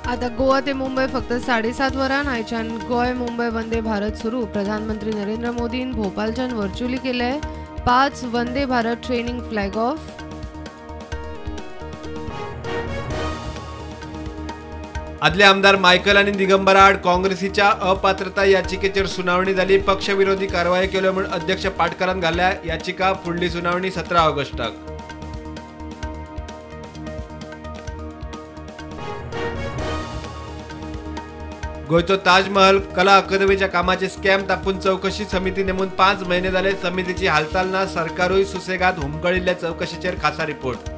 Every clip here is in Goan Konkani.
आता गोवा ते मुंबय फक्त 7.5 वरां. आयच्यान गोंय मुंबय वंदे भारत सुरू. प्रधानमंत्री नरेंद्र मोदीन भोपालच्यान व्हर्च्युअली केले 5 Vande Bharat training flag of. आदले आमदार मायकल आनी दिगंबरा आड काँग्रेसीच्या अपात्रता याचिकेचेर सुनावणी जाली. पक्षविरोधी कारवाई केल्यो म्हूण अध्यक्ष पाटकरान घाल्ल्या याचिका. फुडली सुनावणी 17 ऑगस्टाक. गोंयचो ताजमहल कला अकादमीच्या कामाचे स्कॅम तापून चवकशी समिती नेमून 5 म्हयने जाले. समितीची हालचाल ना. सरकारूय सुसेगाद हुमकळिल्ल्या चवकशेचेर खासा रिपोर्ट.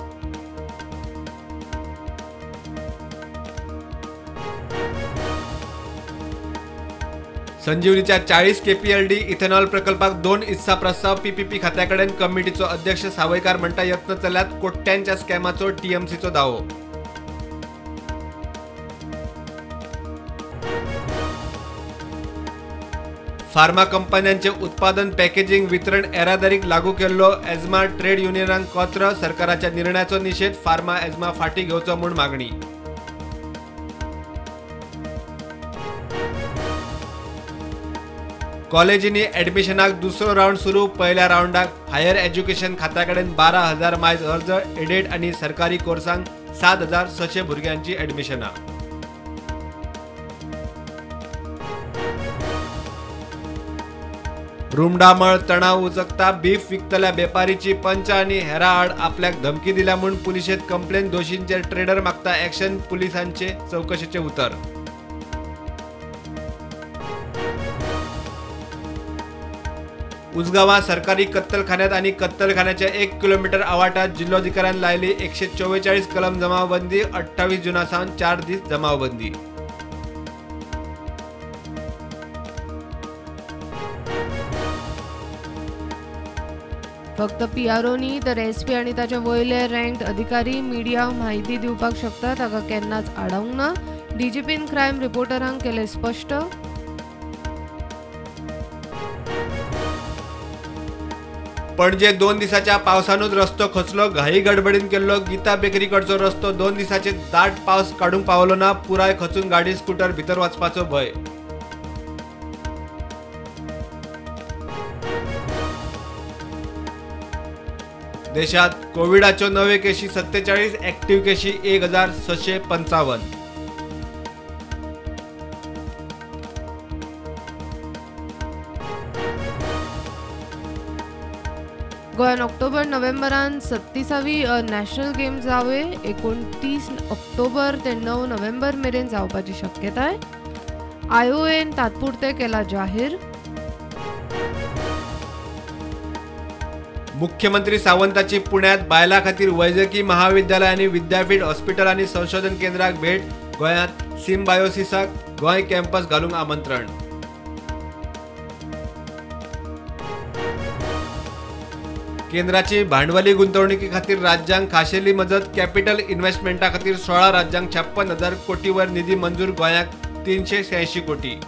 संजीवनीच्या 40 KPLD ethanol प्रकल्पाक 2 इत्सा प्रस्ताव पीपीपी खात्याकडेन. कमिटीचो अध्यक्ष सावयकार म्हणटा यत्न चल्यात. कोट्यांच्या स्कॅमाचो टीएमसीचो दावो. फार्मा कंपन्यांचे उत्पादन, पॅकेजिंग, वितरण, येरादारीक लागू केल्लो एजमा ट्रेड युनियनांक कॉत्र. सरकाराच्या निर्णयाचो निशेध. फार्मा एजमा फाटी घेवचो म्हूण मागणी. कॉलेजींनी ॲडमिशनाक दुसरो रावंड सुरू. पयल्या रावंडाक हायर एज्युकेशन खात्याकडेन 12,000 मायज अर्ज. एडेड आनी सरकारी कोर्सांक 7,600 भुरग्यांची ॲडमिशनां. रुमडामळ तणाव उचकता. बीफ विकतल्या वेपारीची पंच आनी हेरा आड आपल्याक धमकी दिल्या म्हूण पुलिशेंत कंप्लेन. दोशींचेर ट्रेडर मागता ॲक्शन. पुलिसांचे चवकशेचें उतर. उजगांवां सरकारी कत्तलखान्यात आनी कत्तलखान्याच्या 1 किलोमीटर आवाठात जिल्लोधिकाऱ्यान लायली 144 कलम जमावबंदी. 28 जुना सावन 4 दीस जमावबंदी. फक्त पीआरओ न्ही तर एसपी आनी ताच्या वयले रँक्ड अधिकारी मिडिया म्हायती दिवपाक शकता. ताका केन्नाच आडावंक ना. डीजीपीन क्रायम रिपोर्टरांक केलें स्पश्ट. पणजे 2 दिसाच्या पावसानूच रस्तो खचलो. घाई गडबडीन केल्लो गीता बेकरी कडचो रस्तो 2 दिसाचे दाट पावस काडूंक पावलो ना. पुराय खचून गाडी स्कूटर भितर वचपाचो भंय. देशात कोविडाच्यो नवे केशी 47, ॲक्टिव्ह केशी 1,655. गोंयांत ऑक्टोबर नोव्हेंबरान 37वी नॅशनल गेम जावे. 29 ऑक्टोबर ते 9 नोव्हेंबर मेरेन जावपाची शक्यताय. आयओएन तात्पुरते केला जाहीर. मुख्यमंत्री सावंताची पुण्यात बायलां खातीर वैजकी महाविद्यालय आनी विद्यापीठ हॉस्पिटल आनी संशोधन केंद्राक भेट. गोंयांत सिम्बायोसिसाक गोंय कॅम्पस घालूंक आमंत्रण. केंद्राची भांडवली गुंतवणुकी खातीर राज्यांक खाशेली मजत. कॅपिटल इन्व्हेस्टमेंटा खातीर 16 राज्यांक 56,000 कोटी वर निधी मंजूर. गोंयाक 386 कोटी.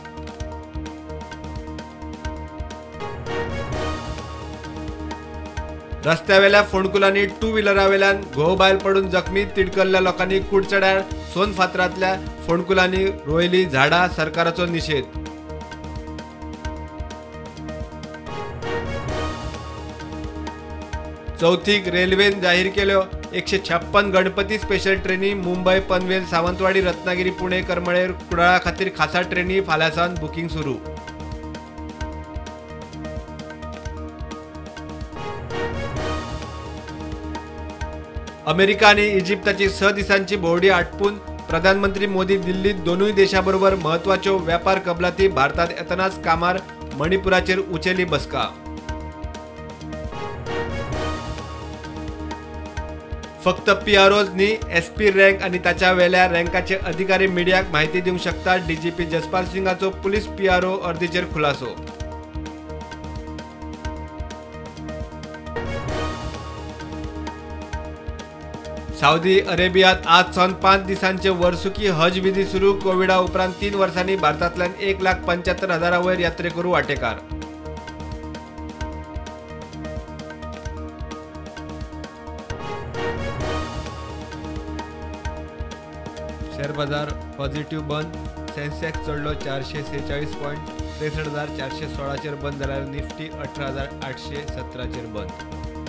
रस्त्यावेल्या फोंडकुलांनी टू व्हिलरावेल्यान घोव बायल पडून जखमी. तिडकल्ल्या लोकांनी कुडचड्यार सोनफातरांतल्या फोंडकुलांनी रोयली झाडां. सरकाराचो निशेध. चवथीक रेल्वेन जाहीर केल्यो 156 गणपती स्पेशल ट्रेनी. मुंबय, पनवेल, सावंतवाडी, रत्नागिरी, पुणे, करमळे, कुडाळा खातीर खासा ट्रेनी. फाल्यां सावन बुकींग सुरू. अमेरिका आनी इजिप्ताची 6 दिसांची भोंवडी आटपून प्रधानमंत्री मोदी दिल्लीत. दोनूय देशाबरोबर म्हत्वाच्यो वेपार कबलाती. भारतात येतनाच कामार मणिपुराचेर उचेली बसका. फक्त पीआरओज न्ही, एसपी रँक आनी ताच्या वेल्या रँकाचे अधिकारी मिडियाक म्हायती दिवंक शकतात. डीजीपी जसपाल सिंगाचो पुलीस पीआरओ अर्दीचेर खुलासो. सावदी अरेबियात आज सावन 5 दिसांचे वर्सुकी हज विधी सुरू. कोविडा उपरांत 3 वर्सांनी भारतांतल्यान 1,75,000 वयर यात्रेकरू वांटेकार. शेअर बाजार पॉझिटिव्ह बंद. सेन्सेक्स चडलो 446 पॉयंट 63,416 बंद, जाल्यार निफ्टी 18,817 बंद.